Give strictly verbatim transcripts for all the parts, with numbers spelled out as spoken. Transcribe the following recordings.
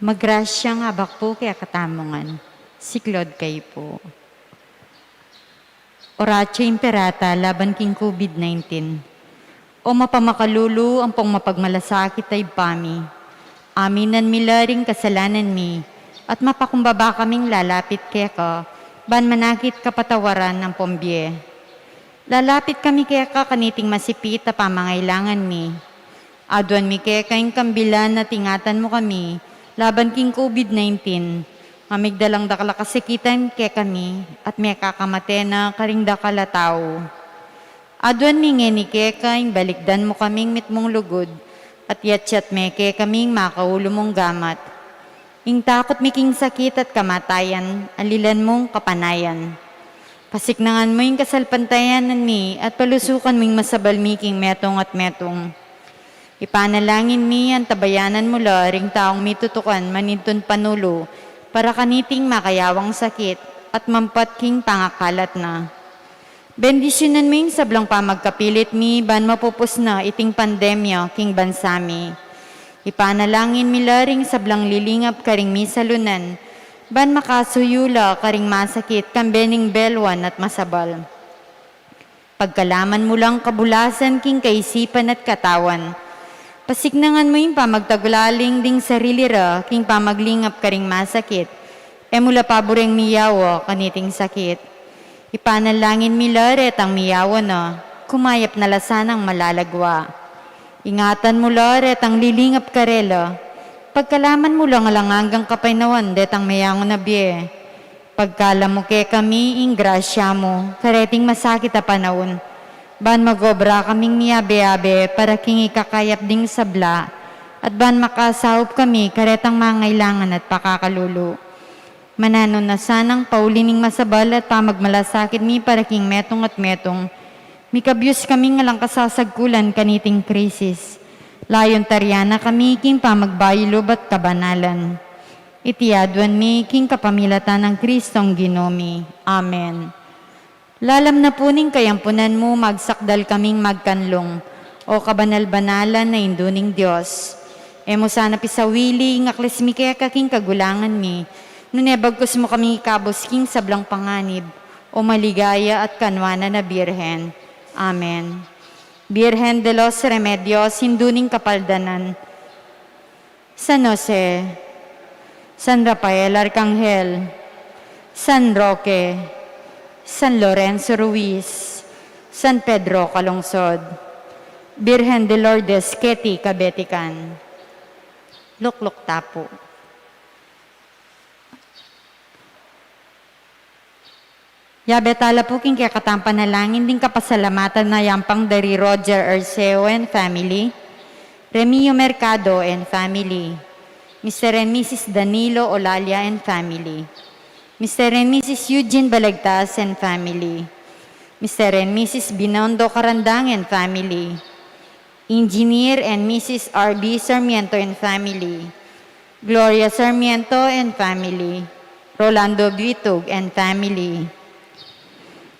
Magrasyang abak pu kekatamu ngan. Siklaud kayu pu. Oratio Imperata laban king COVID nineteen. O mapamakalulu ampong mapagmalasakit a Ibpa mi, aminan mi la ring kasalanan mi, at mapakumbaba kaming lalapit keka, ban manakit kapatawaran ampong bie. Lalapit kami keka kaniting masipit a pamangailangan mi. Aduan mi keka ing kambilan at ingatan mu kami laban king COVID nineteen, a migdalang dakal a kasakitan kekami at mekakamate na karing dakal a tau. Aduan mi ngeni keka ing balikdan mu kaming mitmung lugud, at yatyat me kekaming makaulu mung gamat. Ing takut mi king sakit at kamatayan, alilan mung kapanayan. Pasiknangan mu ing kasalpantayanan mi at palusukan mu ing masabal mi king metung at metung. Ipanalangin mi, antabayanan mu la ring taung mitutukan manintun panulu para kaniting makayawang sakit at mampat king pangakalat na. Bendisyunan mu ing sablang pamagkapilit mi ban mapupus na iting pandemya king bansa mi. Ipanalangin mi la ring sablang lilingap karing misalunan ban makasuyu la karing masakit kambe ning belwan at masabal. Pagkalaman mu lang kabulasan king kaisipan at katawan. Pasiknangan mu ing pamagtagulaling ding sarili ra king pamaglingap karing masakit. E mu la paburing miyawa kaniting sakit. Ipanalangin mi la retang miyawa na, kumayap na la sanang malalagwa. Ingatan mu la retang lilingap karela. Pagkalaman mu lang alang anggang kapaynawan detang meyangu na bie. Pagkalam mu kekami ing grasya mu kareting masakit a panaun, ban magobra kaming miyabe-abe para king ikakayap ding sabla, at ban makasaup kami karetang mangailangan at pakakalulu. Mananu na sanang pauli ning masabal at pamagmalasakit mi para king metung at metung, mikabyus kaming alang kasasagkulan kaniting krisis. Layun tarian na kami king pamagbayu lub at kabanalan. Iti aduan mi king kapamilatan nang Kristong Ginu mi. Amen. Lalam na pu ning kayampunan mu, magsakdal kaming magkanlung, O kabanal-banalan a Indu ning Dios. E mu sana pisawili ing aklis mi keka king kagulangan mi, nune bagkus mu kaming ikabus king sablang panganib, O maligaya at kanwanan a Birhen. Amen. Birhen de los Remedios, Indu ning Kapaldanan, San Jose, San Rafael Arcangel, San Roque, San Lorenzo Ruiz, San Pedro Calungsod, Birhen de Lourdes Keti Kabetikan. Lukluk ta pu. Yabe tala pu king kekatang panalangin ding kapasalamatan a yampang dari Roger Arceo and family, Remio Mercado and family, Mister and Missus Danilo Olalia and family, Mister and Missus Eugene Balagtas and family, Mister and Missus Binondo Carandang and family, Engineer and Missus R B Sarmiento and family, Gloria Sarmiento and family, Rolando Buitug and family.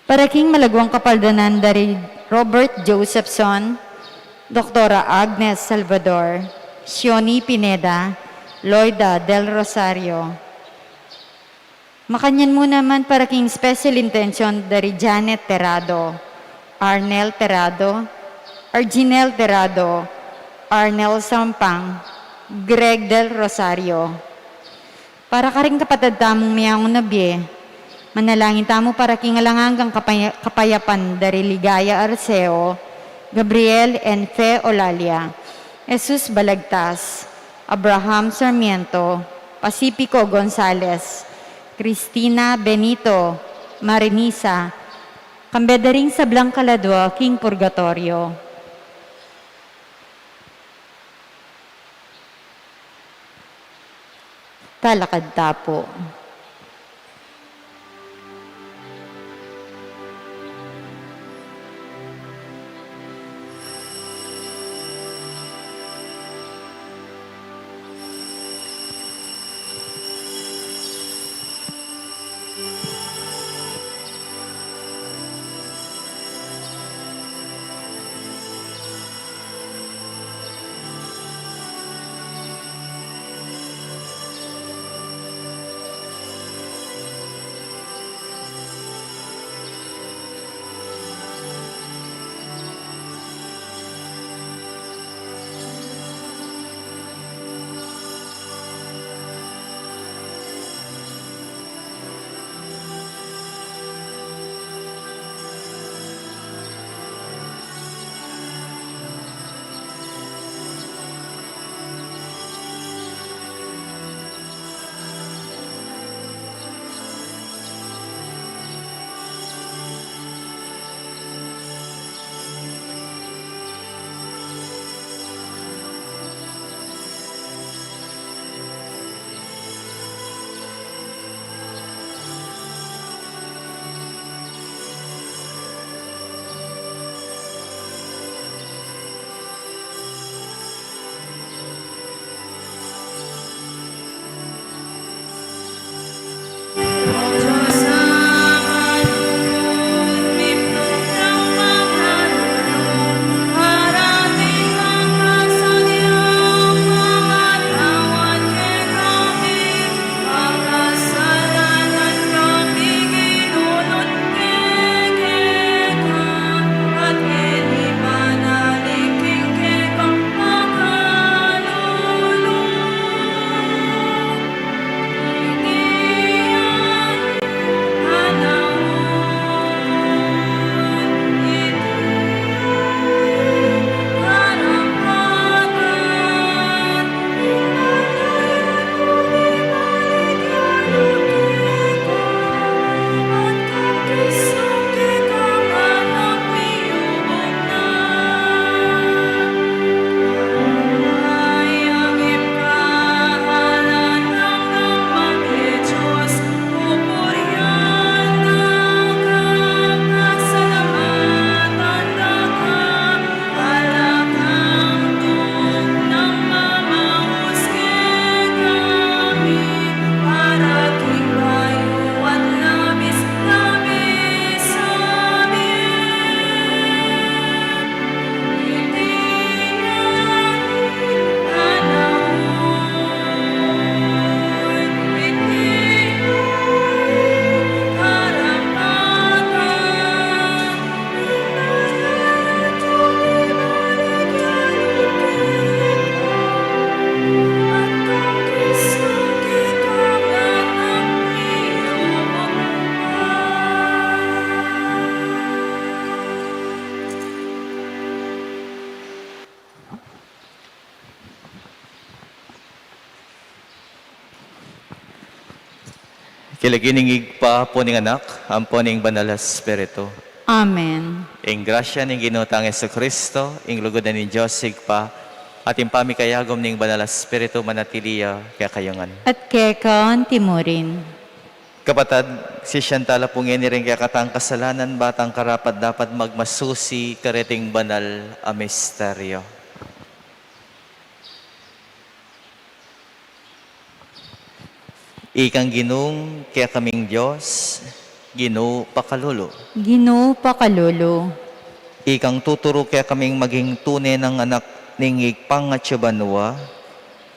Para king malaguang kapaldanan dari Robert Josephson, Doktora Agnes Salvador, Sioni Pineda, Loida del Rosario. Makanyan mu naman para king special intention dari Janet Terrado, Arnel Terrado, Arginel Terrado, Arnel Sampang, Greg del Rosario. Para karing kapatad tamung meyangu na bie, manalangin tamu para king alang anggang kapaya-, kapayapan dari Ligaya Arceo, Gabriel and Fe Olalia, Jesus Balagtas, Abraham Sarmiento, Pacifico Gonzales, Cristina Benito, Marinisa, kambe da ring sablang kaladua king purgatorio. Talakad ta pu. King lagyu ning Ibpa, ampo ning Anak, ampo ning Banal a Espiritu. Amen. Ing grasya ning Ginu tang Jesucristo, ing lugud na ning Dios Ibpa, at ing pamikayagum ning Banal a Espiritu manatili ya kekayu ngan. At keka antimurin. Kapatad, sisian tala pu ngeni ring kekatang kasalanan, ba tang karapat-dapat magmasusi kareting banal a misteryo. Ikang Ginung kekaming Dios, Ginu pakalulu. Ginu pakalulu. Ikang tuturu kekaming maging tune nang anak ning Ibpang atsu banua,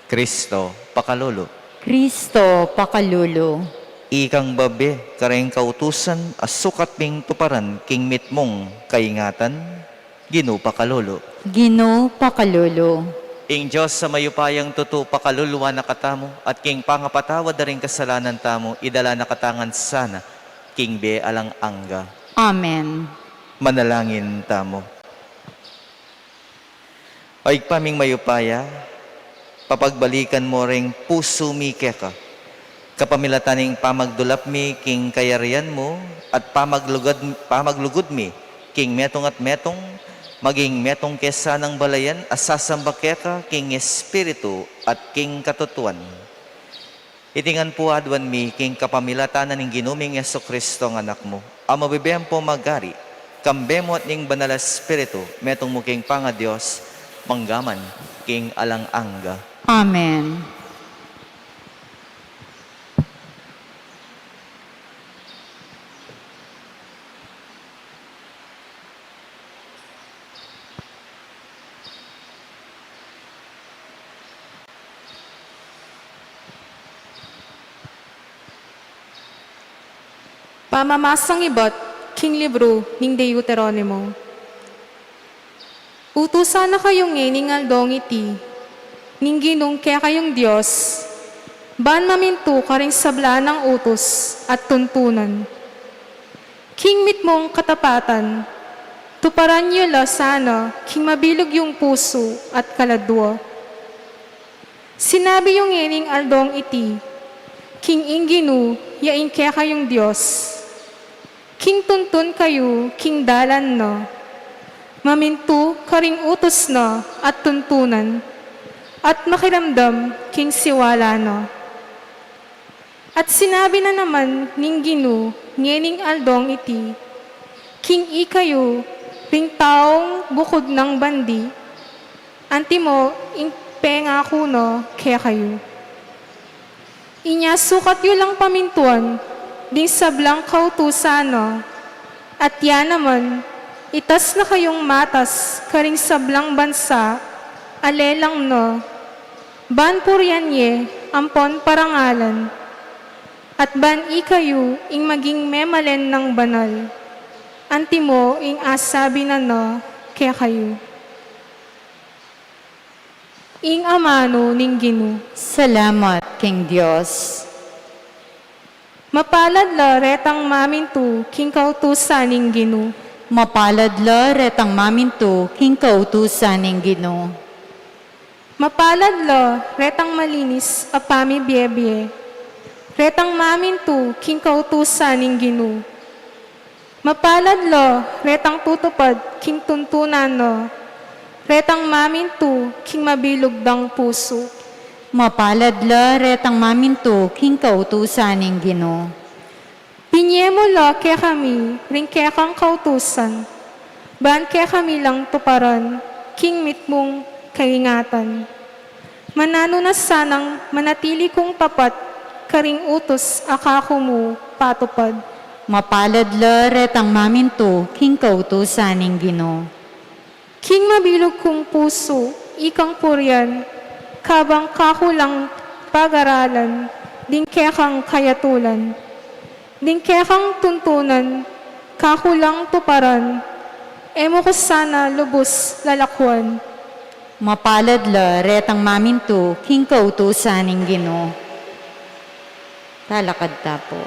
Kristo pakalulu. Kristo pakalulu. Ikang babie kareng kautusan a sukat ming tuparan king mitmung kaingatan, Ginu pakalulu. Ginu pakalulu. Ing Dios a mayupayang tutu pakaluluan na katamu, at king pangapatawad da ring kasalanan tamu, idala na katamu ngan sana king bie alang angga. Amen. Manalangin tamu. O Ibpa ming mayupaya, papagbalikan mu ring pusu mi keka, kapamilatan ning pamagdulap mi king kayarian mu, at pamaglugud, pamaglugud mi king metung at metung, maging metung ke sanang balayan a sasamba keka king espiritu at king katutuan. Iti ngan pu aduan mi king kapamilatan na ning Ginu ming Jesucristo a Anak mu, a mabibie ampong magari, kambe mu at ning Banal a Espiritu, metung mu king pangaDios, mangga man king alang angga. Amen. Pamamasang ibat king libru ning Deuteronimo. Utusan na kayu ngening aldong iti ning Ginung kekayung Dios, ban mamintu karing sabla nang utus at tuntunan. King mitmung katapatan, tuparan yu la sana king mabilug yung pusu at kaladua. Sinabi yu ngening aldong iti, king ing Ginu ya ing kekayung Dios, king tuntun kayu king dalan na, mamintu karing utus na at tuntunan, at makiramdam king siwala na. At sinabi na naman ning Ginu ngening aldong iti, king ikayu ring taung bukud nang bandi, antimo ing pengaku na kekayu. Inya sukat yu lang pamintuan ding sablang kautusan na, at ya naman, itas na kayung matas karing sablang bansa a lelang na, ban purian ye ampon parangalan, at ban ikayu ing maging memalen nang banal, antimo ing asabi na na kekayu. Ing amanu ning Ginu. Salamat king Dios. Mapalad la retang mamintu king kautusan ning Ginu. Mapalad la retang mamintu king kautusan ning Ginu. Mapalad la retang malinis a pamibiebie, retang mamintu king kautusan ning Ginu. Mapalad la retang tutupad king tuntunan na, retang mamintu king mabilug dang pusu. Mapalad la retang mamintu king kautusan ning Ginu. Binie mu la kekami ring kekang kautusan, ban kekami lang tuparan king mitmung kaingatan. Mananu na sanang manatili kung tapat karing utus a kaku mu patupad. Mapalad la retang mamintu king kautusan ning Ginu. King mabilug kung pusu ikang purian, kabang kaku lang pagaralan ding kekang kayatulan. Ding kekang tuntunan, kaku lang tuparan, e mu ku sana lubus lalakuan. Mapalad la retang mamintu king kautusan ning Ginu. Talakad ta pu.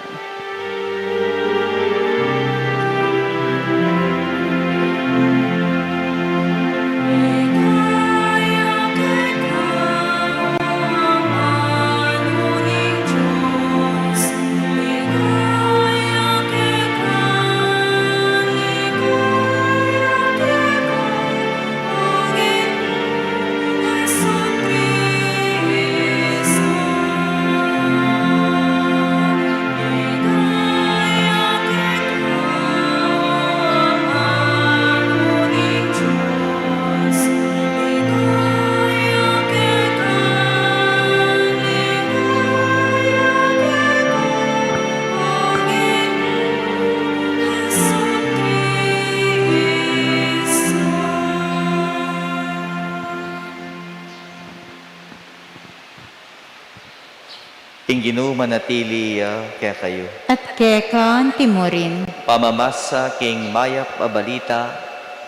Ginu manatili ya kekayu. At keka antimurin. Pamamasa king mayap a balita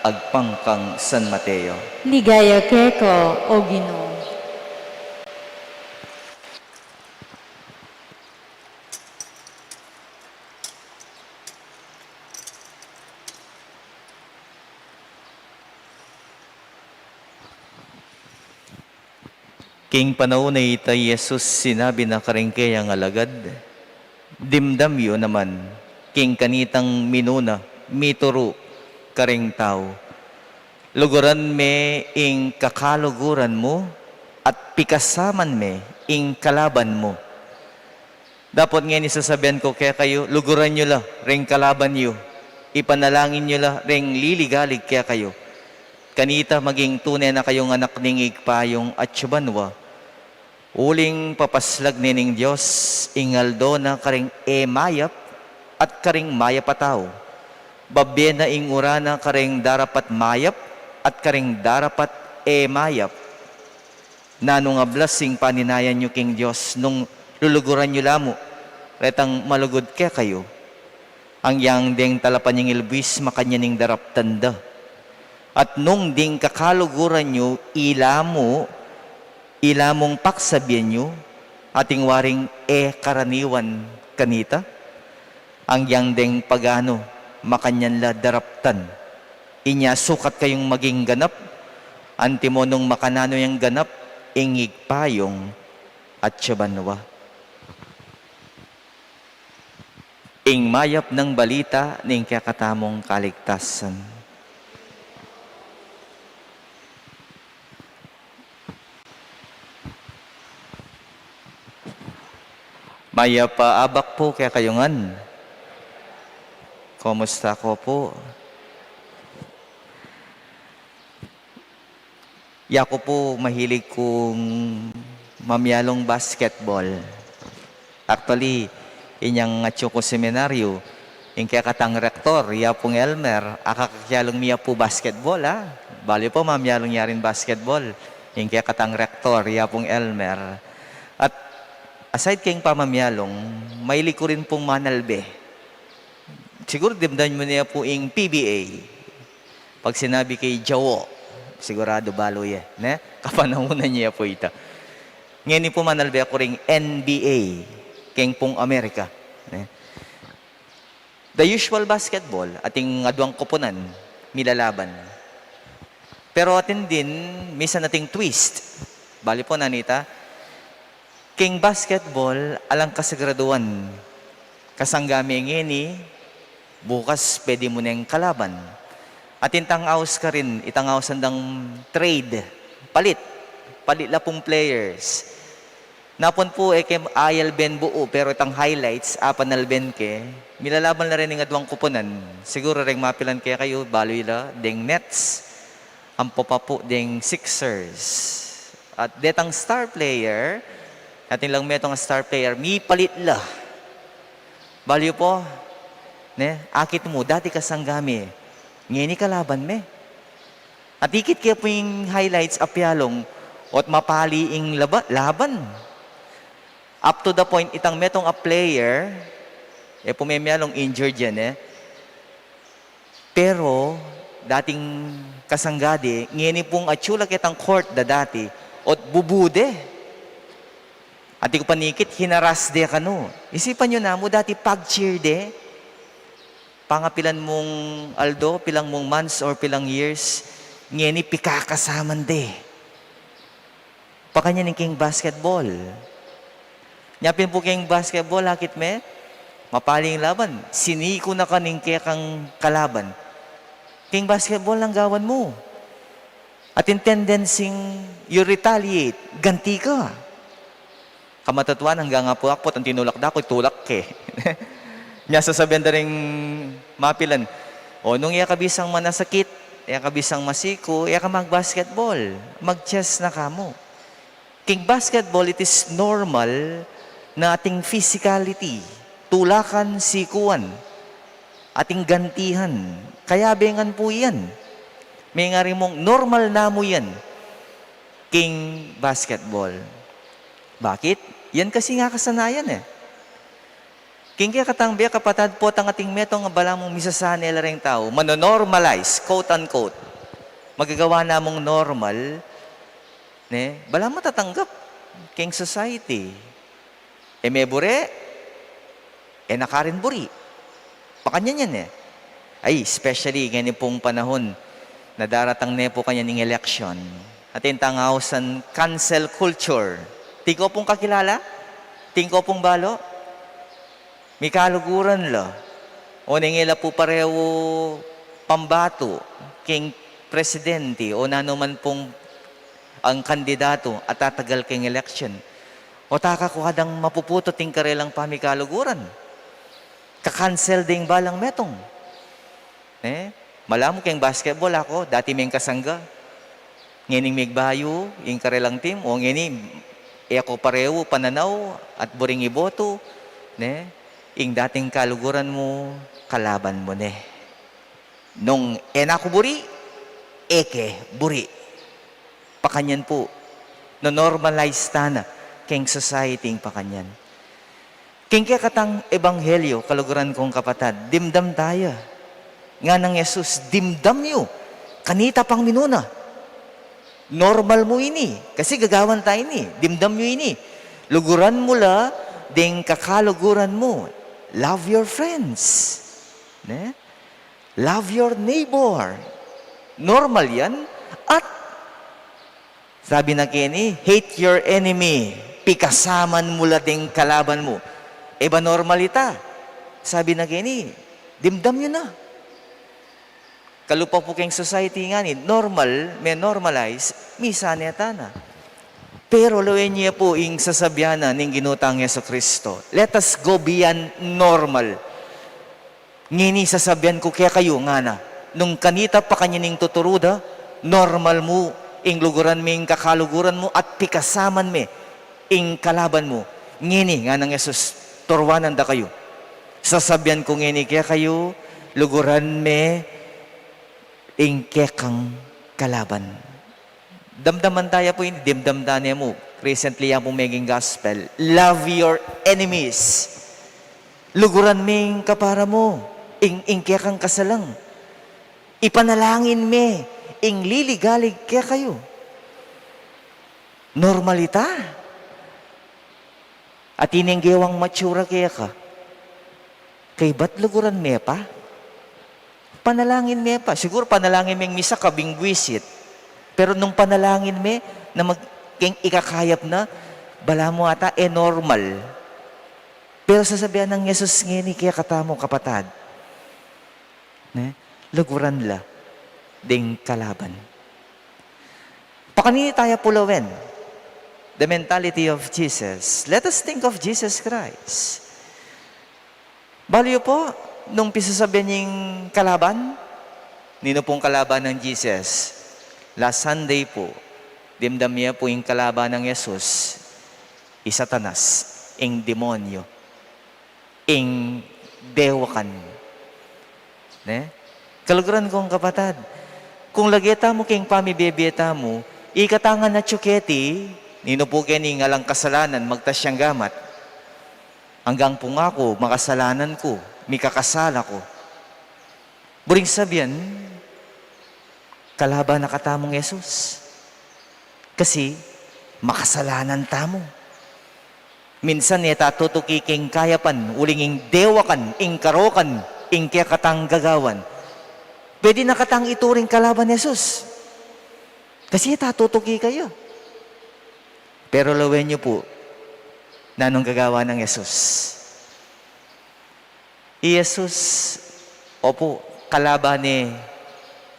agpang kang San Mateo. Ligaya keka, O Ginu. King panaun a ita, i Jesus sinabi na karing keyang alagad, "Dimdam yu naman king kanitang minuna mituru karing tau. Luguran me ing kakaluguran mu at pikasaman me ing kalaban mu." Dapot ngeni sasabian ku kekayu, luguran yu la ring kalaban yu, ipanalangin yu la ring liligalig kekayu. Kanita maging tune na kayung anak ning Ibpa yung atsu banua. Uling papaslag ne ning Dios ing aldo na karing e mayap at karing mayap a tau. Babie na ing uran na karing darapat mayap at karing darapat e mayap. Nanung ablas ing paninayan yu king Dios nung luluguran yu la mu retang malugud kekayu? Anggiyang deng talapan yang ilbis makanyan ing daraptan da. At nung ding kakaluguran yu ila mu, ila mung paksabian yu, ating waring e karaniwan kanita? Anggiyang deng paganu, makanyan la daraptan. Inya sukat kayung maging ganap, antimo nung makananu yang ganap ing Ibpa yung atsu banua. Ing mayap nang balita ning kekatamung kaligtasan. Mayap a abak pu kekayu ngan. Kumusta ko pu? Yaku pu mahilig kung mamialung basketball. Actually, inyang atsu ku seminaryu, ing kekatang rektor, ya pung Elmer, akakakialung mi ya pu basketball, a. Balu yu pu, mamialung ya rin basketball ing kekatang rektor, ya pung Elmer. At aside king pamamialung, mahilig ku rin pung manalbe. Siguru dimdam yu na ya pu ing P B A. Pag sinabi ke jawo, siguradu balu ye, ne? Kapanahunan ye pu ita. Ngeni pu manalbe ku ring N B A, keng pung Amerika, ne? The usual basketball, ating aduang kupunan milalaban. Pero atin din, misan ating twist. Balu pu, nanita, king basketball, alang kasiguraduan. Kasangga me ngeni, bukas pwede mu neng kalaban. At itang aus karin, itang ausan dang trade, palit. Palit la pung players. Napun pu, e ke ayalben buu, pero itang highlights, apanalben ke. Milalaban la rin ing aduang kupunan. Siguru reng mapilan kekayu, balu yu la, deng Nets. Ampo pa pu deng Sixers. At detang star player, atin lang metung a star player, mipalit la. Balu yu pu, ne? Akit mu, dati kasangga me, ngeni kalaban me. At ikit ke pu ing highlights, apialung, ot mapali ing laba-, laban. Up to the point, itang metung a player, e pu memialung, injured yan, e. Pero dating kasangga de, ngeni pung atsu la ketang court da dati, ot bubu de. Atin ku panikit, hinaras de kanu. Isipan yu namu, dati pag-cheer de. Pangapilan mung aldo, pilang mung months or pilang years, ngeni pikakasaman de. Pakanyan ing king basketball. Nya pin pu king basketball, akit me, mapali ing laban, siniku na ka ning kekang kalaban. King basketball, nanu gawan mu? Atin tendency ing you retaliate, ganti ka. Kamatutuan, angga nga pu aku, pota tinulak da ku, itulak ke. Nya sasabian da ring mapilan, o nung e ka bisang manasakit, e ka bisang masiku, e ka mag-basketball, mag-chess na ka mu. King basketball, it is normal na ating physicality, tulakan, sikuan, ating gantihan. Kayabe ngan pu yan. Mengari mung normal na mu yan king basketball. Bakit? Yan kasi ing kasanayan e. King kekatang bie, kapatad, potang ating metung a balamu misasane la reng tau, mano-normalize, quote unquote. Magagawa namung normal, ne? Balamu matatanggap king society. E me buri, e na karin buri. Pakanyan yan e. Ay, especially ngeni pung panahun na daratang ne pu kanyan ing election. Atin tang ausan cancel culture. Atin ko pung kakilala, atin ko pung balu, mikaluguran la. O neng e la pu parehu pambatu king presidente o nanu man pung kandidatu a tatagal king election. O taka ku adang mapuputut ing karelang pamikaluguran. Ka-cancel ding balang metung. Ne? Malamu king basketball, aku, dati meng kasangga. Ngening migbayu ing karelang team, o ngeni, e ku parehu pananaw at buring ibotu, ne? Ing dating kaluguran mu, kalaban mu ne. Nung e na ku buri, e ke buri. Pakanyan pu, no-normalize ta na king society ing pakanyan. King kekatang ebanghelyo, kaluguran kung kapatad, dimdam taya. Nganang Jesus, dimdam yu, kanita pang minuna. Normal mu ini, kasi gagawan ta ini, dimdam yu ini. Luguran mu la deng kakaluguran mu. Love your friends. Ne? Love your neighbor. Normal yan. At sabi na keni, hate your enemy. Pikasaman mu la deng kalaban mu. E ba normal ita? Sabi na keni, dimdam yu na. Kalupa pu king society ngeni, normal, me-normalize, misane ta na. Pero lawen ye pu ing sasabian na ning Ginu tang Jesucristo. Let us go beyond normal. Ngeni sasabian ku kekayu, ngana, nung kanita pakanyan ing tuturu da, normal mu ing luguran me ing kakaluguran mu at pikasaman me ing kalaban mu. Ngeni, nganang Jesus, turuanan da kayu. Sasabian ku ngeni kekayu, luguran me ing kekang kalaban. Damdaman taya pu ini, dimdam ta ne mu. Recently, yan pu meging gospel. Love your enemies. Luguran me ing kapara mu, ing, ing kekang kasalang. Ipanalangin me ing liligalig kekayu. Normal ita. Atin neng gewang matsura keka. Kaybat luguran me pa? Panalangin me pa. Siguru panalangin meng misa kabing buisit. Pero nung panalangin me na mag-, keng ikakayap na, balamu ata e normal. Pero sasabian nang Jesus ngeni kekatamu, kapatad, ne? Luguran la ding kalaban. Pakanini taya pulawen the mentality of Jesus. Let us think of Jesus Christ. Balu yu pu, nung pisasabian ing kalaban, ninu pung kalaban nang Jesus? Last Sunday pu, dimdam ye pu ing kalaban nang Jesus, i Satanas, ing demonyo, ing dewakan. Ne? Kaluguran kung kapatad, kung lage tamu king pamibie-bie tamu, ikatang atyu keti, ninu pu keni ing alang kasalanan, magtas yang gamat. Anggang pung aku, makasalanan ku, mikakasala ku. Buring sabian, kalaban na katamung Jesus. Kasi, makasalanan tamu. Minsan, e ta tutuki king kayapan, uling ing dewakan, ing karokan, ing kekatang gagawan. Pwede na katang ituring kalaban Jesus. Kasi e ta tutuki kaya. Pero lawen yu pu, nanung gagawa nang Jesus? I Jesus, opu, kalaban ne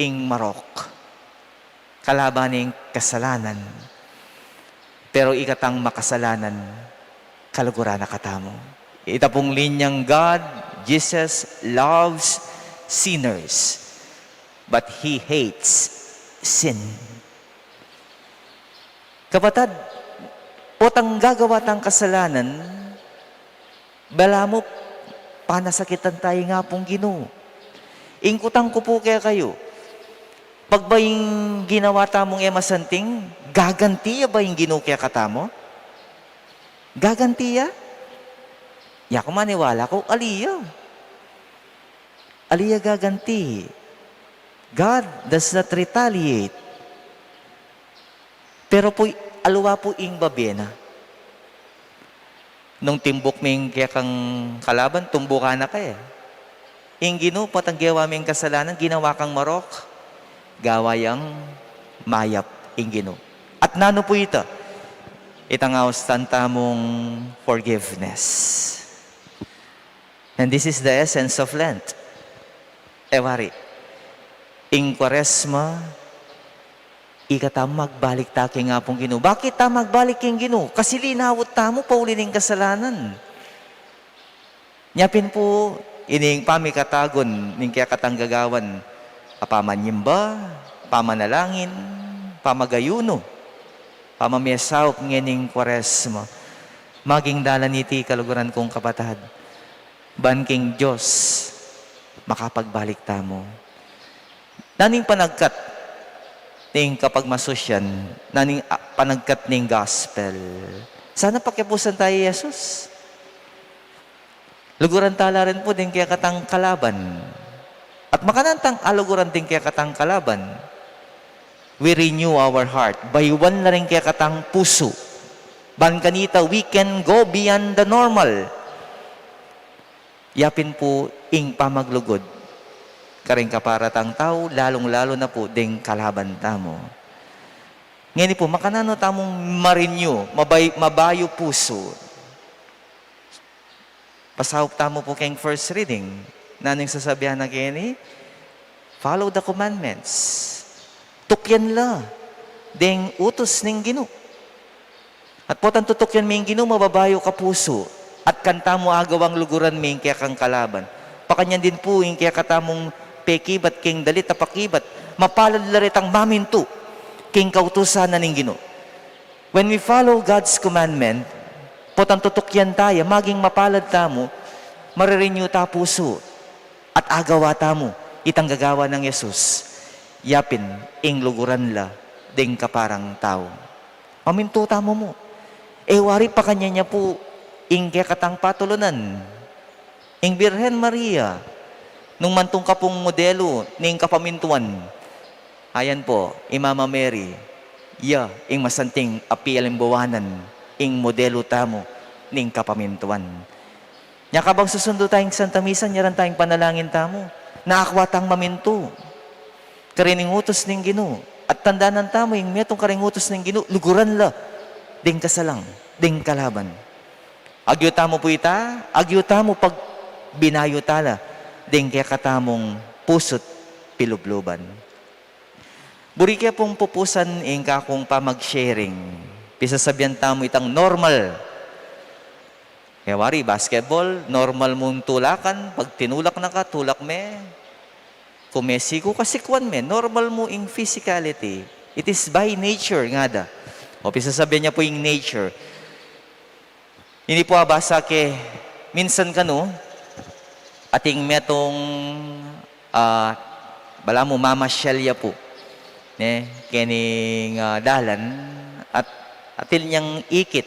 ing marok. Kalaban ne ing kasalanan. Pero ikatang makasalanan, kaluguran na katamu. Ita pung linyang God, Jesus loves sinners, but He hates sin. Kapatad, potang gagawa tang kasalanan, balamu, panasakitan ta ing Apung Ginu. Ing kutang ku pu kekayu, pagba ing ginawa tamung e masanting, gaganti ya ba ing Ginu kekatamu? Gaganti ya? Yaku maniwala ku, ali ya. Ali ya gaganti. God does not retaliate. Pero pu, aliwa pu ing babie na. Nung timbuk me ing kekang kalaban, tumbukan na ka e. Ing Ginu, potang gewa me ing kasalanan, ginawa kang marok, gawa yang mayap ing Ginu. At nanu pu ita? Itang austan tamung forgiveness. And this is the essence of Lent. E wari, ing Kuaresma, ikatamu magbalik ta king Apung Ginu. Bakit ta magbalik king Ginu? Kasi linawut tamu pauli ning kasalanan. Nya pin pu, ining pamikatagun ning kekatang gagawan, a pamanyimba, pamanalangin, pamagayunu, pamamesaup ngening Kuaresma, maging dalan iti, kaluguran kung kapatad, ban king Dios makapagbalik tamu. Nanu ing panagkat ning kapagmasusyan, nanu ing, ah, panagkat ning gospel? Sana pakiapusan taya i Jesus. Luguran ta la rin pu ding kekatang kalaban. At makananu tang aluguran ding kekatang kalaban? We renew our heart. Bayuan la ring kekatang pusu. Ban kanita, we can go beyond the normal. Ya pin pu ing pamaglugud karing kapara tang tau, lalung-lalu na pu ding kalaban tamu. Ngeni pu, makananu tamung ma-renew, mabay-, mabayu pusu? Pasaup tamu pu keng first reading. Nanu ing sasabian na keni? Follow the commandments. Tukyan la ding utus ning Ginu. At potang tutukyan me ing Ginu, mababayu ka pusu. At kanita mu agawang luguran me ing kekang kalaban. Pakanyan din pu ing kekatamung pekibat king dalit a pakibat, mapalad la retang mamintu king kautusan na ning Ginu. When we follow God's commandment, potang tutukyan taya, maging mapalad tamu, marirenew ta pusu, at agawa tamu itang gagawa nang Jesus. Ya pin ing luguran la ding kaparang tau. Mamintu tamu mu. E wari, pakanyan ya pu ing kekatang patulunan. Ing Birhen Maria, nung mantung ka pung modelu ning kapamintuan, ayan pu, i Mama Mary, ya ing masanting a pialimbawanan, ing modelu tamu ning kapamintuan. Nya kabang susundu taya ing Santa Misa, nyaran taya ing panalangin tamu, na akwa tang mamintu karin ing utus ning Ginu, at tandanan tamu ing metung karing utus ning Ginu, luguran la ding kasalang, ding kalaban. Agyu tamu pu ita, agyu tamu pagbinayu ta la ding kekatamung pusu't pilubluban. Buri ke pung pupusan ing kakung pamag-sharing. Pisasabian tamu itang normal. E wari, basketball, normal mung tulakan, pag tinulak na ka, tulak me. Kung mesiku ka, sikuan me. Normal mu ing physicality. It is by nature, ngada. O, pisasabian ya pu ing nature. Ini pu a basa ke, minsan kanu, atin metung, ah, balamu mamasyal ya pu, ne, kening, ah, dalan, at atin yang ikit.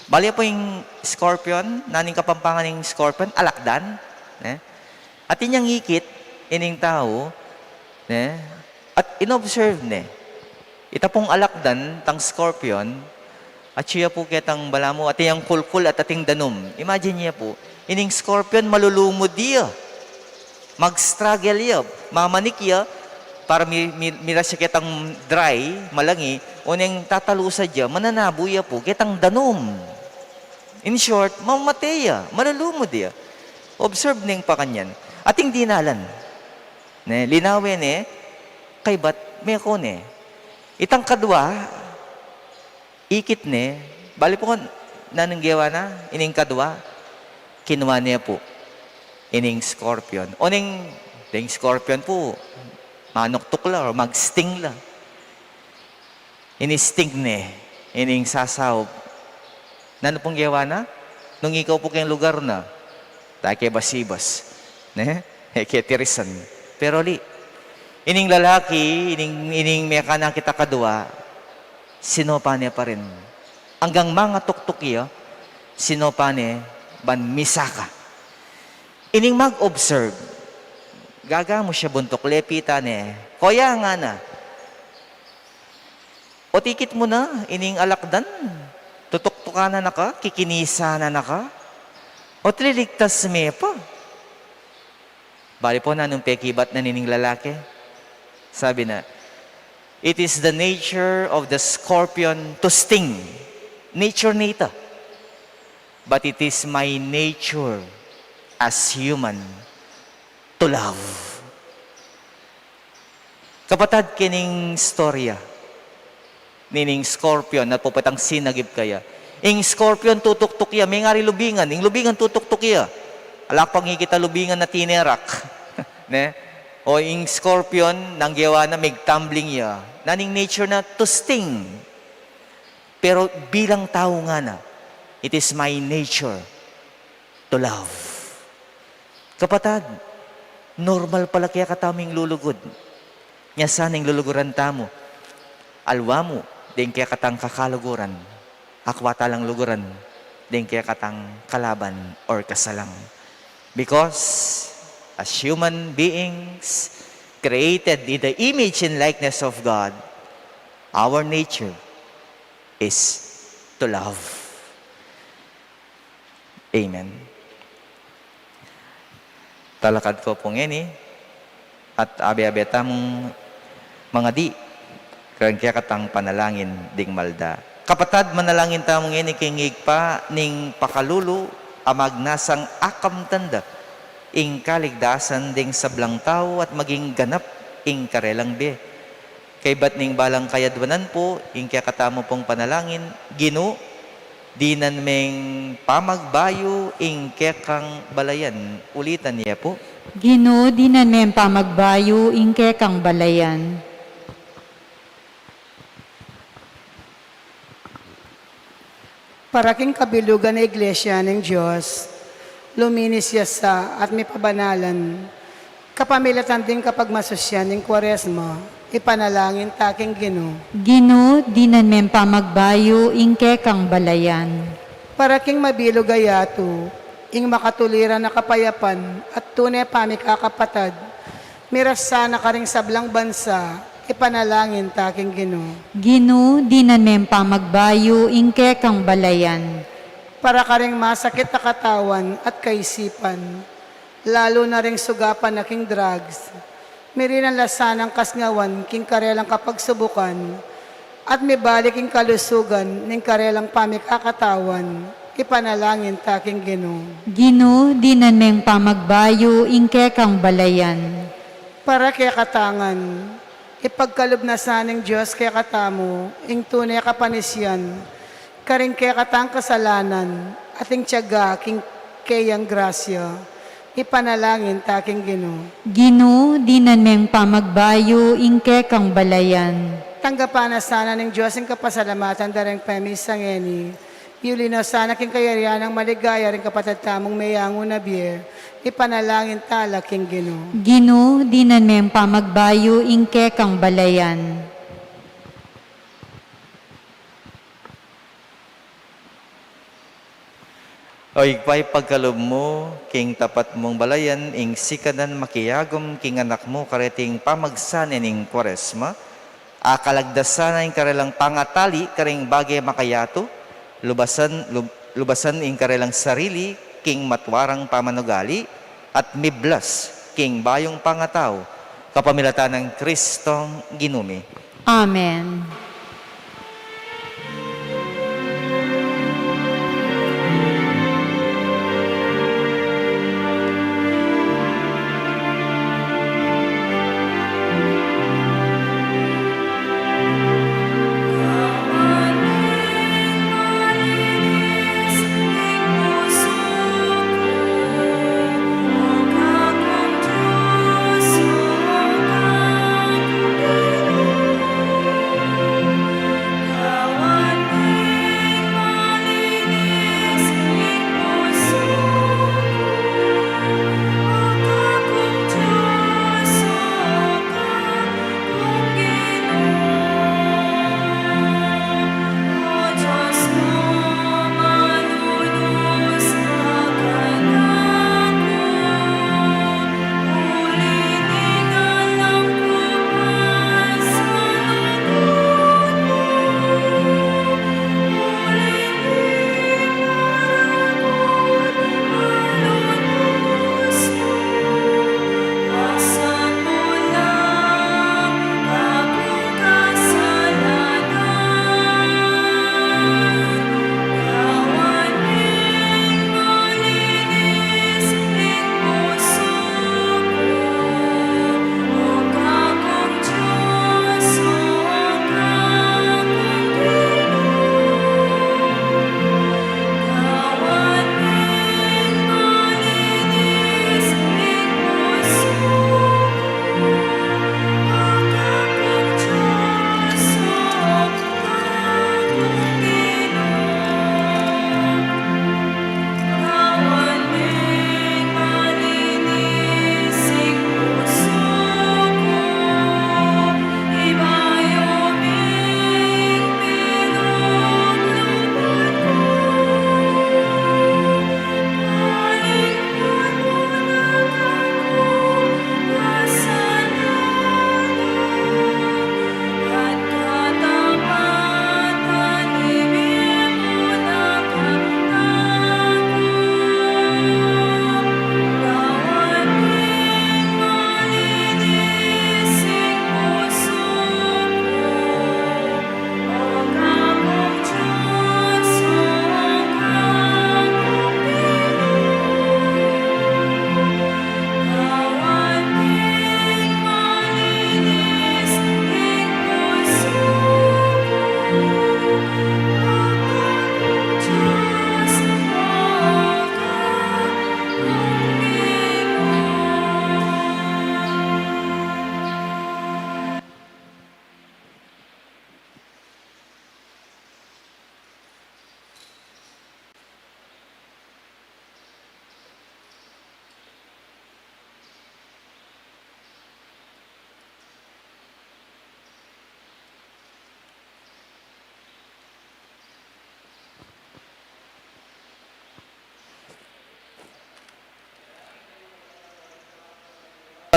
Bale pu ing scorpion, nanu ing Kapampangan ning scorpion, alakdan, ne? Atin yang ikit ining tau, ne? At in-observe ne. Ita pung alakdan tang scorpion, atyu ya pu ketang balamu, atin yang kulkul at atin danum. Imagine ye pu, ining scorpion malulumud ya. Mag-struggle ya. Mamanik ya, para mi-, mi-, miras ya ketang dry, malangi, oneng tatalusad ya, mananabu ya pu ketang danum. In short, mamate ya, malulumud ya. Observe neng pakanyan. Atin dinalan. Ne, linawe ne, kaybat, meko ne. Itang kadwa, ikit ne, bale pu, nanung gewa na, ining kadwa, kinua ne pu ining scorpion. Oneng, deng scorpion pu, manuktuk la, or mag-sting la. Ini-sting ne ining sasaup. Nanu pung gewa na? Nung ikaw pu keng lugar na, ta ke basibas, ne? E ke tirisan. Pero ali, ining lalaki, ining, ining mekanakit a kadwa, sinopa ne pa rin. Anggang mangatuktuk ya, Sinopa ne ban misaka. Ining mag-observe, gagamu ya buntuk, lepitan ne. Kuya, ngana, o tikit mu na ining alakdan, tutuktukan na na ka, kikinisan na na ka, o tililigtas me pa? Bale pu, nanung pekibat na nining lalaki? Sabi na, "It is the nature of the scorpion to sting." Nature na ita. "But it is my nature as human to love." Kapatad, kening istorya nining scorpion, na pu patang sinagip kaya. Ing scorpion tutuktuk ya, mengari lubingan, ing lubingan tutuktuk ya. Ala pang ikit a lubingan na tinerak. Ne? O ing scorpion, nung gewa na, mig-tumbling ya. Naning nature na to sting. Pero bilang tau, ngana, "It is my nature to love." Kapatad, normal pala kekatamu ing lulugud. Nya sana ing luluguran tamu, alwa mu deng kekatang kakaluguran, akwa ta lang luguran deng kekatang kalaban or kasalang. Because as human beings, created in the image and likeness of God, our nature is to love. Amen. Talakad ko pu ngeni at abe-abe tamung mangadi kareng kekatang panalangin ding malda. Kapatad, manalangin tamu ngeni king Ibpa ning pakalulu a magnasang akamtan da ing kaligtasan ding sablang tau at maging ganap ing karelang bie. Kaybat ning balang kayadwanan pu, ing kekatamu pung panalangin, Ginu, dinan meng pamagbayu ing kekang balayan. Ulitan ye pu. Ginu, dinan meng pamagbayu ing kekang balayan. Para king kabilugan a Iglesia ning Dios, luminis ya sa at mipabanalan, kapamilatan ding kapagmasusyan ning Kuaresma, ipanalangin ta king Ginu. Ginu, dinan meng pamagbayu ing kekang balayan. Para king mabilug a yatu, ing makatuliran a kapayapan at tune pamikakapatad, miras sana karing sablang bansa, ipanalangin ta king Ginu. Ginu, dinan meng pamagbayu ing kekang balayan. Para karing masakit a katawan at kaisipan, lalu na ring sugapan na king drugs, mirinan la sanang kasngawan king karelang kapagsubukan, at mibalik ing kalusugan ning karelang pamikakatawan, ipanalangin ta king Ginu. Ginu, dinan meng pamagbayu ing kekang balayan. Para kekatang ngan, ipagkalub na sa ning Dios kekatamu ing tune a kapanisian karing kekatang kasalanan at ing tiyaga king keyang grasya, ipanalangin ta king Ginu. Ginu, dinan meng pamagbayu ing kekang balayan. Tanggapan na sana ning Dios ing kapasalamatan da reng pemisa ngeni. Yuli na sana king kayarian nang maligaya ring kapatad tamung meyangu na bie, ipanalangin ta la king Ginu. Ginu, dinan meng pamagbayu ing kekang balayan. O Ibpa, ipagkalub mu king tapat mung balayan ing sikanan makiagum king anak mu kareting pamagsanan ning Kuaresma, a kalagdasan na ing karelang pangatali karing bage makayatu, lubasan, lub-, lubasan ing karelang sarili king matuarang pamanugali, at miblas king bayung pangatau, kapamilatan nang Kristong Ginu mi. Amen.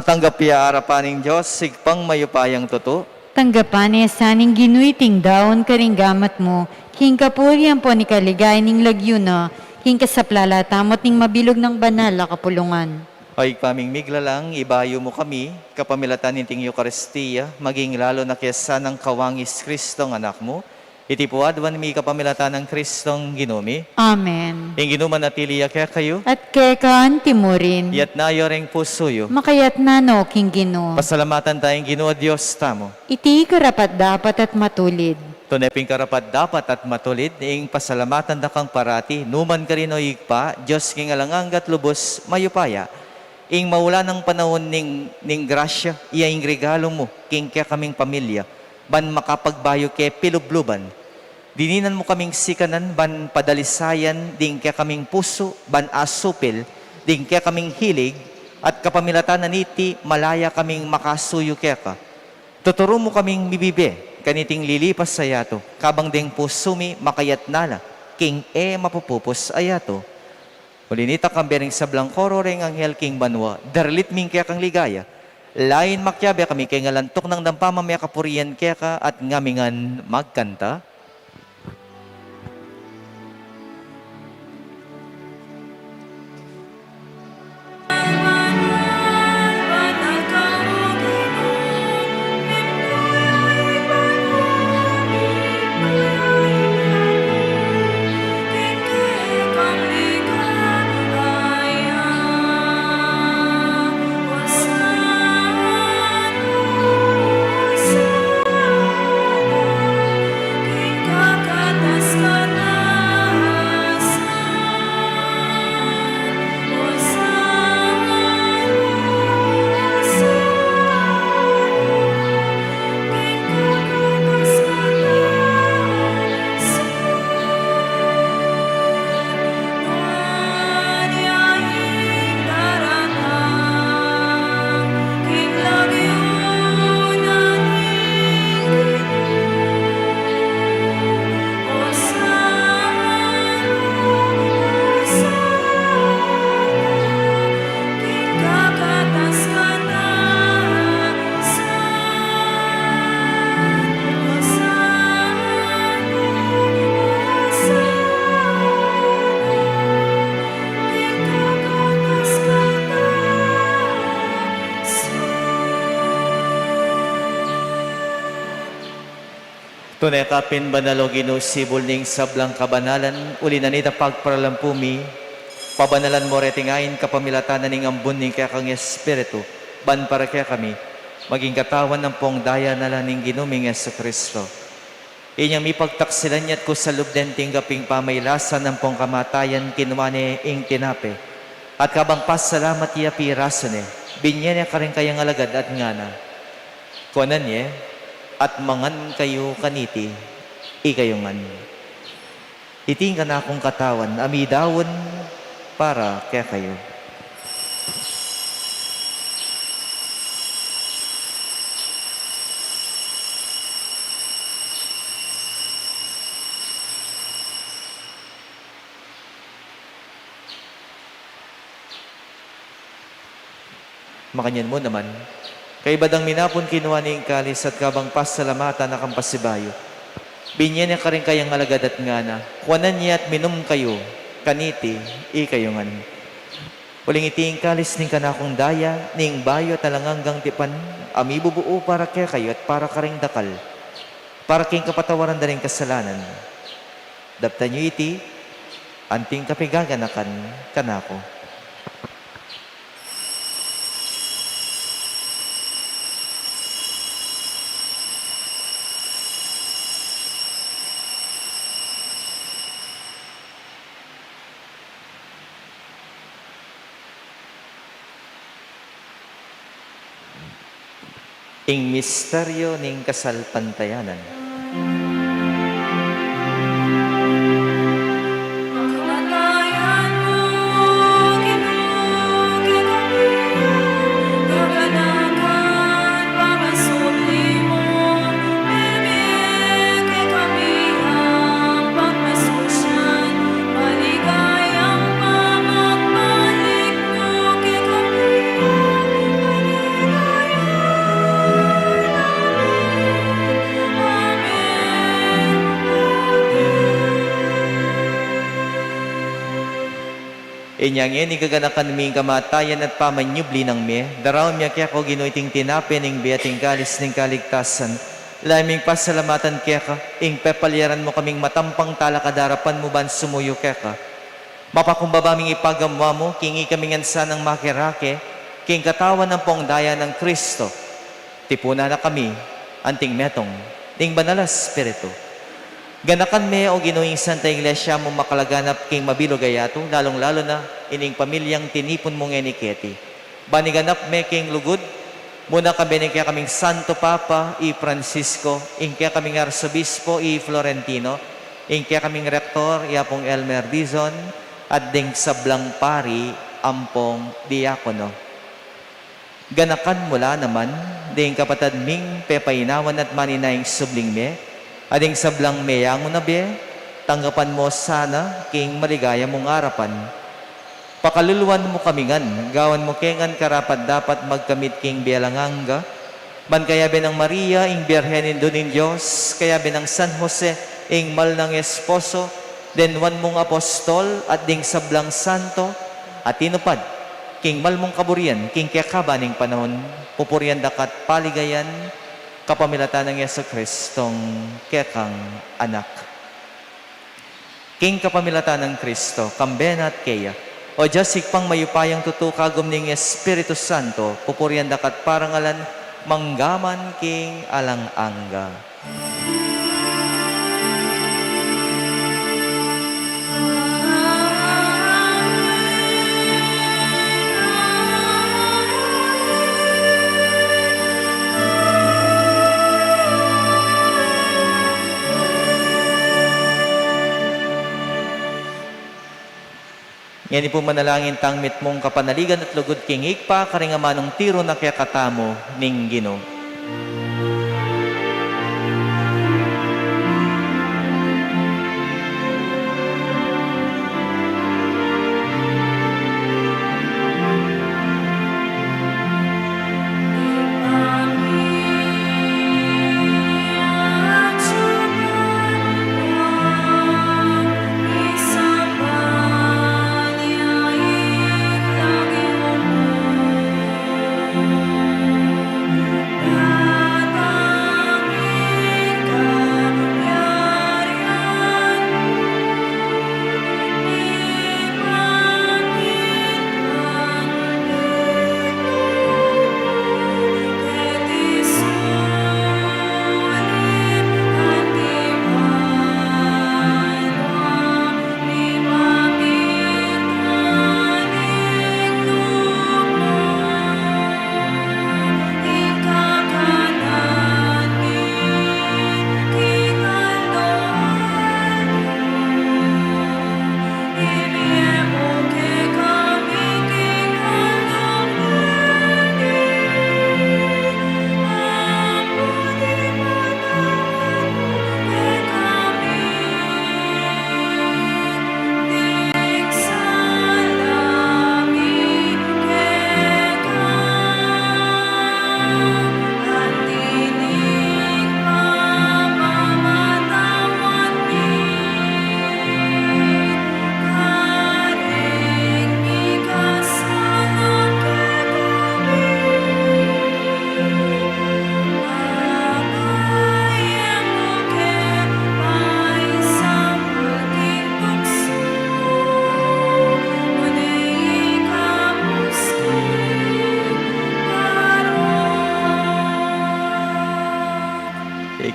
Tanggap ya arapan ning Dios, Ibpang mayupayang tutu. Tanggapan na sa ning Ginu iting daun karing gamat mu, king kapurian ampon king kaligayan ning lagyu na, king kasaplalan tamu at ning mabilug nang banal a kapulungan. O Ibpa ming miglalang, ibayu mu kami, kapamilatan niting Eukaristia, maging lalu na kaya sanang kawang Jesucristo a Anak mu, iti pu aduan mi kapamilatan nang Kristong Ginu mi. Amen. Ing Ginu manatili ya kekayu. At keka antimurin. Iyatas yu ring pusu yu. Makayatas na no king Ginu. Pasalamatan taya ing Ginu a Dios tamu. Iti karapat-dapat at matulid. Tune pin karapat-dapat at matulid, ing pasalamatan da kang parati, nu man karin, o Ibpa, Dios king alang angga at lubus mayupaya. Ing maulan a panaun ning, ning grasya, iya ing regalu mu king kekaming pamilya, ban makapagbayu ke pilubluban. Dininan mu kaming sikanan ban padalisayan ding kekaming pusu, ban asupil ding kekaming hilig, at kapamilatan na niti malaya kaming makasuyu keka. Tuturu mu kaming mibibe kaniting lilipas a yatu, kabang deng pusu mi makayatna la king e mapupupus a yatu. Uli nita, kambe ring sablang koro reng anghel king banua, daralit mi ing kekang ligaya. Lain makiabe kami king alang tuknang dang pamamie kapurian keka at ngamingan magkanta. Tune ka pin banal, o Ginu, sibul ning sablang kabanalan, uli na nita pagparalan pu mi, pabanalan mu reting ain kapamilatan na ning ambun ning kekang Espiritu, ban para kekami, maging katawan ampong daya na la ning Ginu ming Jesucristo. Inyang mipagtaksilan ya at kusang lub deng tinggap ing pamailasan ampong kamatayan, kinua ne ing tinape, at kabang pasalamat ya, pirasu ne, binye ne karing kayang alagad at ngana. Kuanan ye, at mangan kayu kaniti, ikayu ngan. Iti ing kanakung katawan a midaun para kekayu. Makanyan mu naman, kaybat dang minapun, kinua ne ing kalis at kabang pasalamatan a kampasibayu, binye ne karing kayang alagad at ngana, kuanan ye at minum kayu kaniti, ikayu ngan. Uling iti ing kalis ning kanakung daya, ning bayu at alang anggang tipan, a mibubuu para kekayu at para karing dakal, para king kapatawaran da ring kasalanan. Daptan yu iti, anting kapigaganakan kanaku. Ing misteryo ning kasalpantayanan. Inya ngeni gaganakan mi ing kamatayan at pamanyubli nang mie, daraun mi keka, O Ginu, iting tinape ning bie at ing kalis ning kaligtasan. Lalu ming pasalamatan keka ing pepalyaran mu kaming matampang talakad king arapan mu ban sumuyu keka. Mapakumbaba ming ipagamu mu king ikami ngan sanang makirake king katawan ampong daya nang Kristo. Tipunan na kami anting metung ning Banal a Espiritu. Ganakan me, O Ginu, ing Santa Iglesia mung makalaganap king mabilug a yatu, lalung-lalu na ining pamilyang tinipun mu ngeni keti. Ban iganap me king lugud mu na, kambe ning kekaming Santo Papa i Francisco, ing kekaming Arsobispo i Florentino, ing kekaming Rektor i Apung Elmer Dizon, at ding sablang pari ampong diakono. Ganakan mu la naman ding kapatad ming pepainawan at maninayang subling mie, at ding sablang meyangu na bie, tanggapan mu sana king maligaya mung arapan. Pakaluluan mu kami ngan, gawan mu ke ngan karapat-dapat magkamit king bie alang angga, ban kayabe nang Maria, ing Birhen Indu ning Dios, kayabe nang San Jose, ing mal nang esposo, deng nuan mung apostol, at ding sablang santo a tinupad king mal mung kaburian king kekaban ning panaun, pupurian daka't paligayan, kapamilatan nang Jesucristong kekang Anak. King kapamilatan nang Kristo, kambe na at keya, O Dios, Ibpang mayupayang tutu, kagum ning Espiritu Santo, pupurian daka't parangalan, manggaman king alang angga. Ngeni pu manalangin tang mitmung kapanaligan at lugud king Ibpa, karing amanung tiru na kekatamu ning Ginu.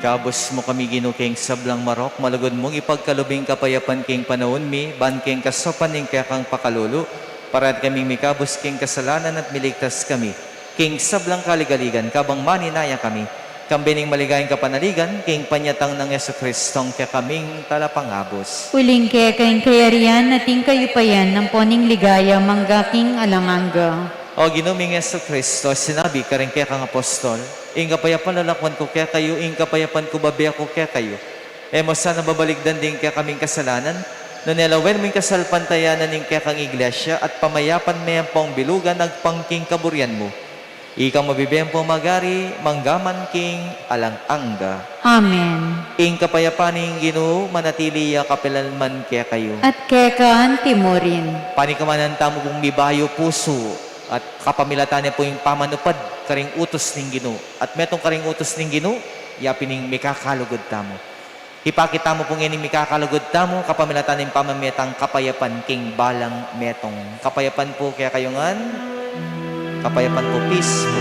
Ikabus mu kami, Ginu, king sablang marok, malugud mung ipagkalub ing kapayapan king panaun mi, ban king kasaupan ning kekang pakalulu, parati kaming mikabus king kasalanan at miligtas kami king sablang kaligaligan, kabang maninaya kami, kambe ning maligayang kapanaligan king panyatang nang Jesucristong kekaming Talapangabus. Uling keka ing kayarian at ing kayupayan ampon ing ligaya mangga king alang angga. O Ginu ming Jesucristo, sinabi karing kekang apostol, ing kapayapan lalakwan ku kekayu, ing kapayapan ku babie ku kekayu. E mu sana babalikdan ding kekaming kasalanan, nune lawen mu ing kasalpantayanan ning kekang Iglesia at pamayapan me ampong bilugan agpang king kaburian mu. Ika mabibie ampong magari, mangga man king alang angga. Amen. Ing kapayapan ning Ginu manatili ya kapilanman kekayu. At keka anti mu rin. Panikawanan tamu pung mibayu pusu at kapamilatan ne pu ing pamanupad karing utus ning Ginu. At metung karing utus ning Ginu, ya pin ing mikakalugud tamu. Ipakit tamu pu ngening mikakalugud tamu, kapamilatan ning pamamie tang kapayapan king balang metung. Kapayapan pu kekayu ngan. Kapayapan pu, peace pu.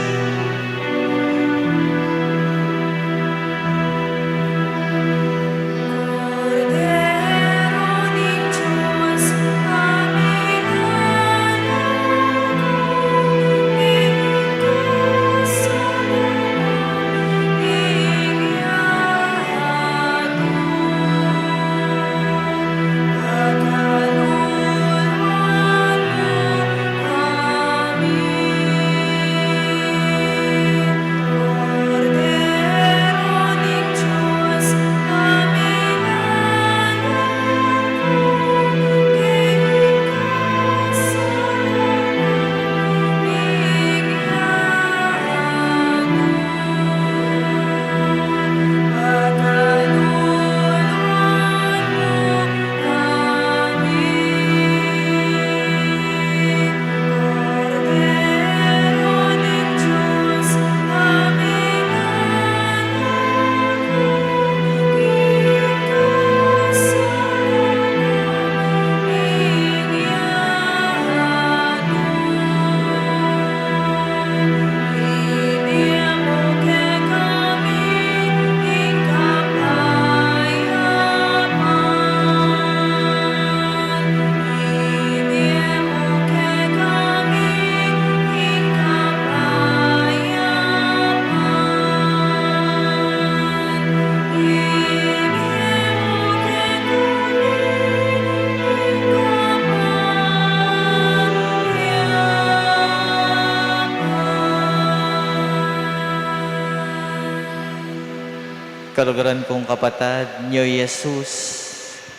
Kaluguran kung kapatad, nyo Jesus,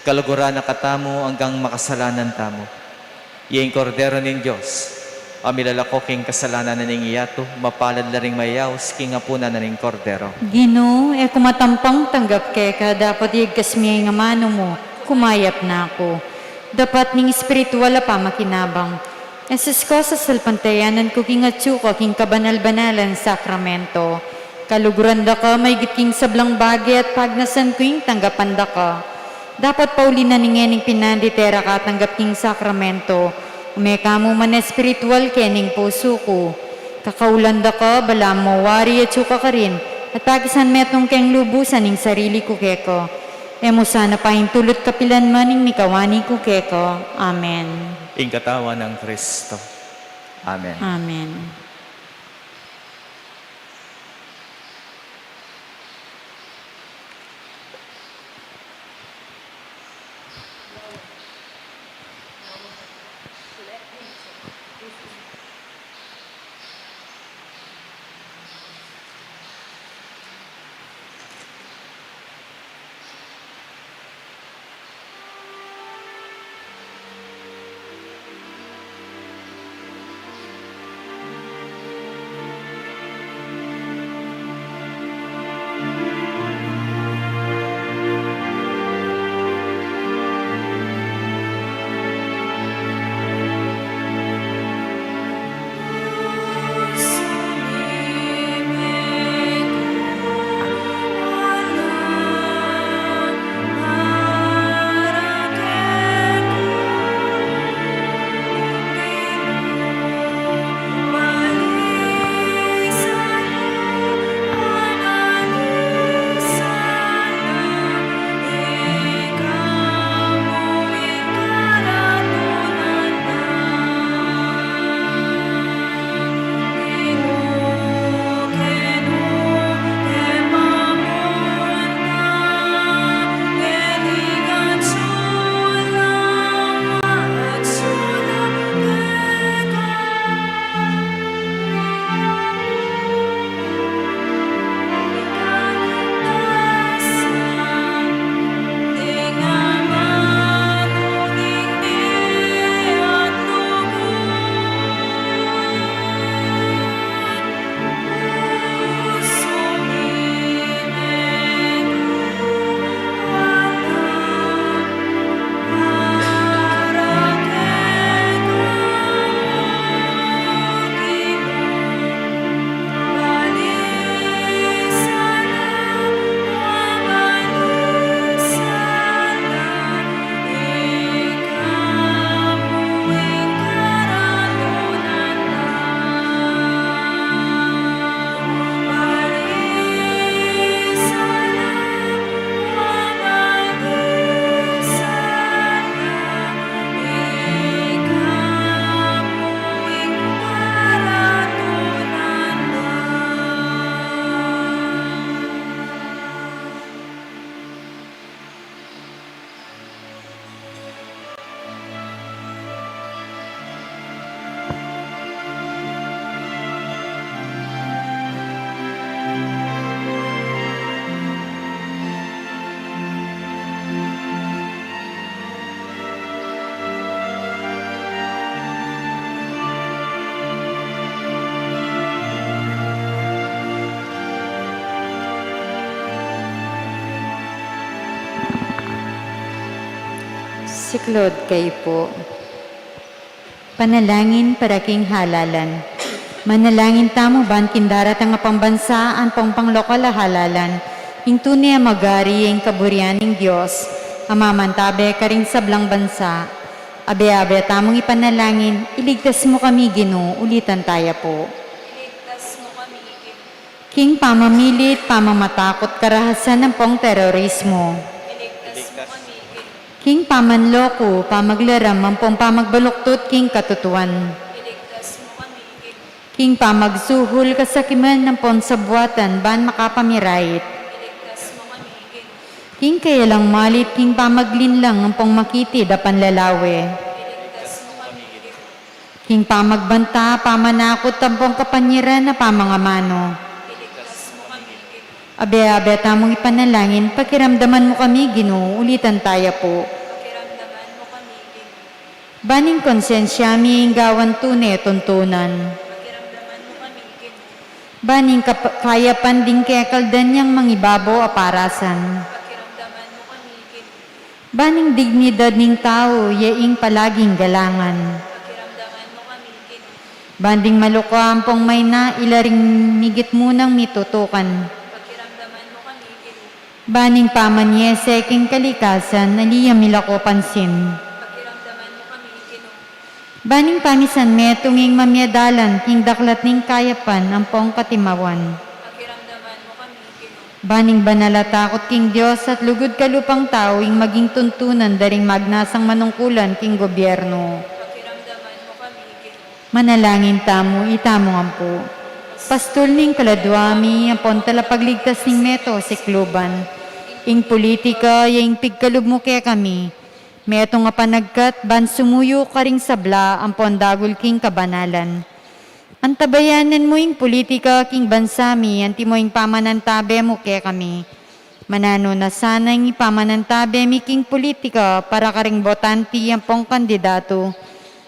kaluguran na katamu anggang makasalanan tamu. Iyeng Kordero ning Dios, a milalako king kasalanan na ning yatu, mapalad la ring mayaus king apunan na ning Kordero. Ginu, e ku matampang tanggap keka, dapot iyagkas mu ing amanu mu, kumayap na ku. Dapat ning espiritual a pamakinabang, Jesus ku, sasalpantayanan ku king atsu ka king kabanal-banalan sakramento. Kaluguran da ka maigit king sablang bage at pagnasan ku ing tanggapan da ka. Dapot pauli na ning ngening pinandit e ra ka tanggap king sakramento, ume ka mu man espiritual kening pusu ku. Kakaulan da ka, balamu wari atsu ka karin, at pakisan metung keng lubusan ing sarili ku keka. E mu sana paintulut kapilan man ing mikawani ku keka. Amen. Ing katawan nang Kristo. Amen. Amen. Siklaud kayu pu. Panalangin para king halalan. Manalangin tamu ban king daratang a pambansa ampong panglokal a halalan, ing tune a magari ing kaburian ning Dios a mamantabe karing sablang bansa. Abe-abe tamung ipanalangin, iligtas mu kami, Ginu, ulitan taya pu. Iligtas mu kami, Ginu. King pamamilit, pamamatakut, karahasan ampong terorismo. Iligtas mu kami, Ginu. King pamanloko, pamaglaram ampong pamagbaluktut king katutuan. Iligtas mu kami, Ginu. King pamagsuhul, kasakiman ampong sabuatan ban makapamirait. Iligtas mu kami, Ginu. King kayalang malit, king pamaglinlang ampong makitid a panlalawe. Iligtas mu kami, Ginu. King pamagbanta, pamanakut ampong kapanyaran a pamangamanu. Iligtas mu kami, Ginu. Abe-abe tamung ipanalangin, pakiramdaman mu kami, Ginu, ulitan taya pu. Pakiramdaman mu kami, Ginu. Ban ing konsensya mi ing gawan tune tuntunan. Pakiramdaman mu kami, Ginu. Ban ing kap-, kayapan ding kekaldan yang mangibabo a parasan. Pakiramdaman mu kami, Ginu. Ban ing dignidad ning tau, ya ing palaging galangan. Pakiramdaman mu kami, Ginu. Ban ding maluka ampong mayna, ila ring migit munang mitutukan. Pakiramdaman mu kami, Ginu. Ban ing pamanyese king kalikasan, ali ya milako pansin. Pakiramdaman mu kami, Ginu. Ban ing pamisan metung ing mamie dalan king daklat ning kayapan ampong katimawan. Pakiramdaman mu kami, Ginu. Ban ing banal a takut king Dios at lugud kalupang tau ing maging tuntunan da ring magnasang manungkulan king gobyerno. Pakiramdaman mu kami, Ginu. Manalangin tamu, itamu ngan pu. Pastul ning kaladua mi ampon talapagligtas ning meto sikluban. Ing pulitika ya ing pigkalub mu kekami. Metung a panagkat ban sumuyu karing sabla ampon dagul king kabanalan. Antabayanan mu ing pulitika king bansa mi, antimo ing pamanantabe mu kekami. Mananu na sana ing pamanantabe mi king pulitika para karing botante ampong kandidatu.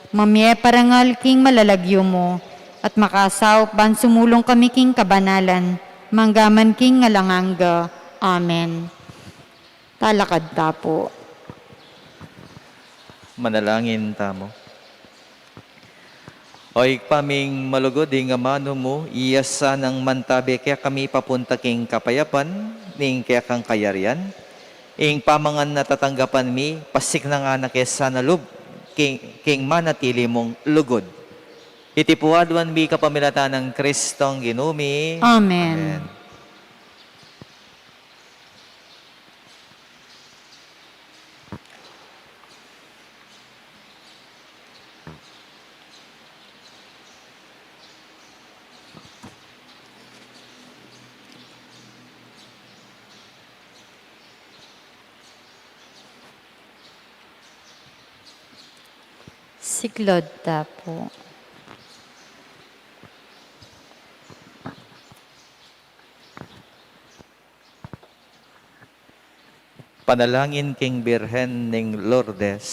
Mamie parangal king malalagyu mu, at makasaup ban sumulung kami king kabanalan, manggaman king alang angga. Amen. Talakad ta pu. Manalangin tamu. O Ibpa ming malugud, ing amanu mu, iya sanang mantabe kekami papunta king kapayapan ning kekang kayarian. Ing pamangan a tatanggapan mi, pasiknangan na ke sana lub king, king manatili mung lugud. Iti pu aduan mi kapamilatan nang Kristong Ginu mi. Amen. Amen. Siklaud ta pu. Panalangin king Birhen ning Lourdes.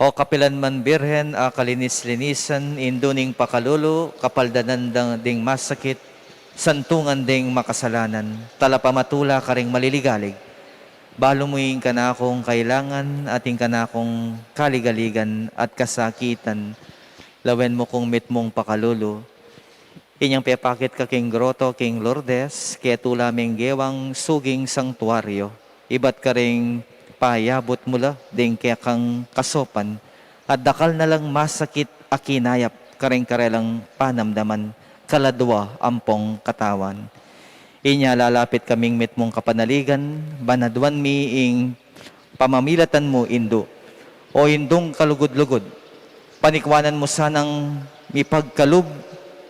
O kapilan man Birhen a kalinis-linisan, indu ning pakalulu, kapaldanan dang ding masakit, santungan ding makasalanan, talapamatula karing maliligalig. Balu mu ing kanakung kailangan at ing kanakung kaligaligan at kasakitan, lawen mu kung mitmung pakalulu. Inyang pepakit ka king groto king Lourdes, ketula ming gewang suging sangtuaryo, ibat karing payabut mu la ding kekang kasopan, at dakal na lang masakit a kinayap karing karelang panamdaman, kaladua ampong katawan. Inya lalapit kaming mitmung kapanaligan, ban aduan mi ing pamamilatan mu, Indu. O Indung kalugud-lugud, panikwanan mu sanang mipagkalub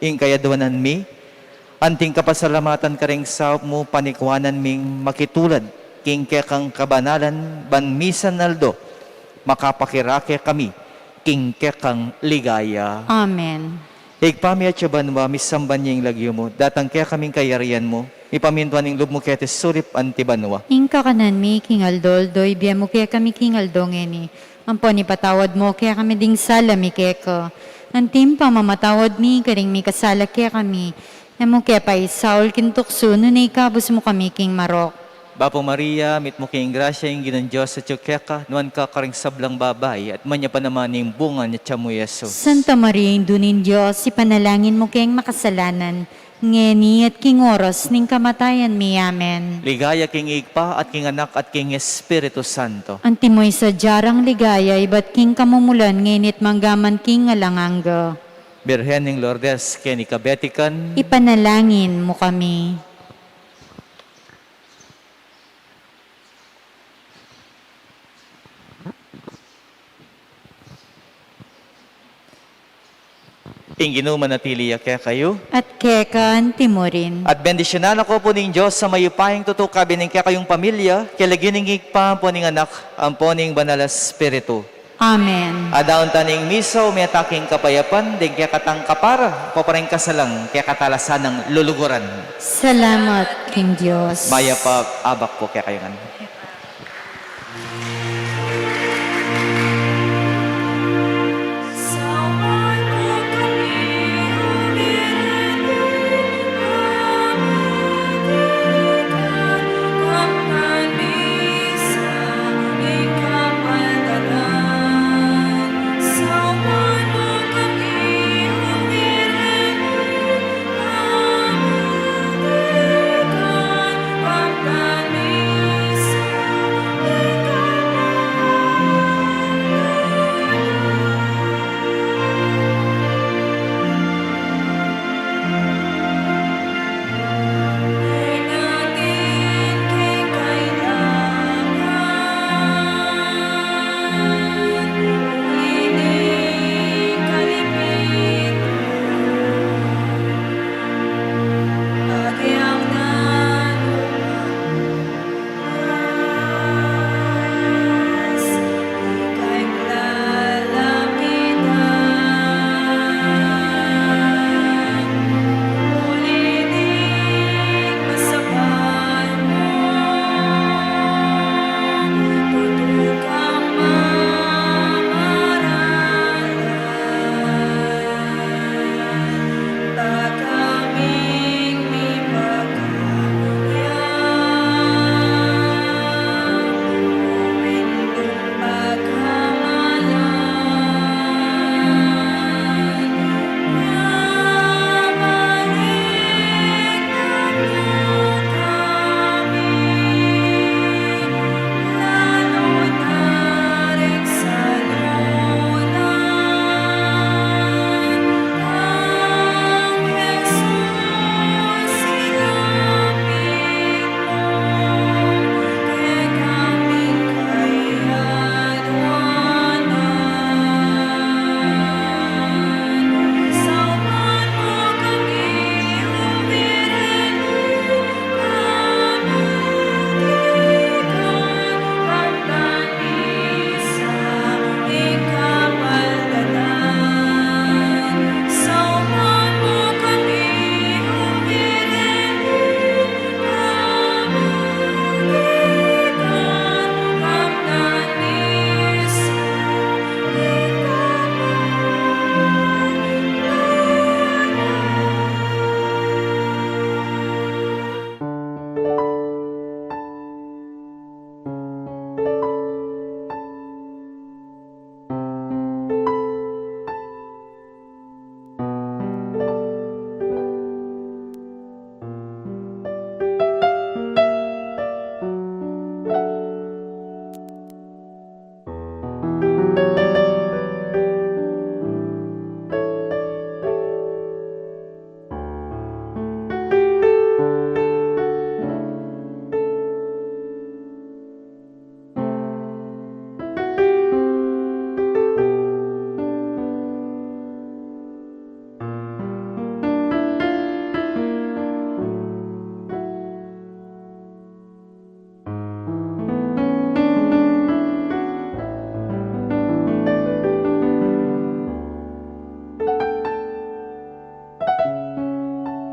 ing kayaduanan mi, anting kapasalamatan karing saup mu, panikwanan ming makitulad king kekang kabanalan, ban misan aldo makapakirake kami king kekang ligaya. Amen. Ibpa mi atsu ka banua, misamban ya ing lagyu mu, datang kekami ing kayarian mu, mipamintuan ing lub mu keti sulip anti banua. Ing kakanan mi king aldo-aldo ibie mu kekami king aldo ngeni, ampon ipatawad mu kekami ding sala mi keka, anti ing pamamatawad mi karing mikasala kekami, e mu ke paisaul king tuksu, nune ikabus mu kami king marok. Bapu Maria, mitmu ka king grasya, ing Ginung Dios atyu keka, nuan ka karing sablang babai, at nuan ya pa naman ing bunga ning tiyan mu, Jesus. Santa Maria, Indu ning Dios, ipanalangin mu kaming makasalanan, ngeni at king oras ning kamatayan mi. Amen. Ligaya king Ibpa, at king Anak, at king Espiritu Santo. Antimo ing sadya rang ligaya ibat king kamumulan, ngeni at mangga man king alang angga. Birhen ning Lourdes, keni kabetikan. Ipanalangin mu kami. Ing Ginu manatili ya kekayu. At keka antimurin. At bendisyunan na kayu pu ning Dios a mayupaya, ing tutu kabie ning kekayung pamilya, king lagyu ning Ibpa, ampo ning Anak, ampo ning Banal a Espiritu. Amen. Adaun ta ning misa, ume ta king kapayapan, deng kekatang kapara, ampo pa ring kasalang kekata la sanang luluguran. Salamat king Dios. Mayap a abak pu kekayu ngan.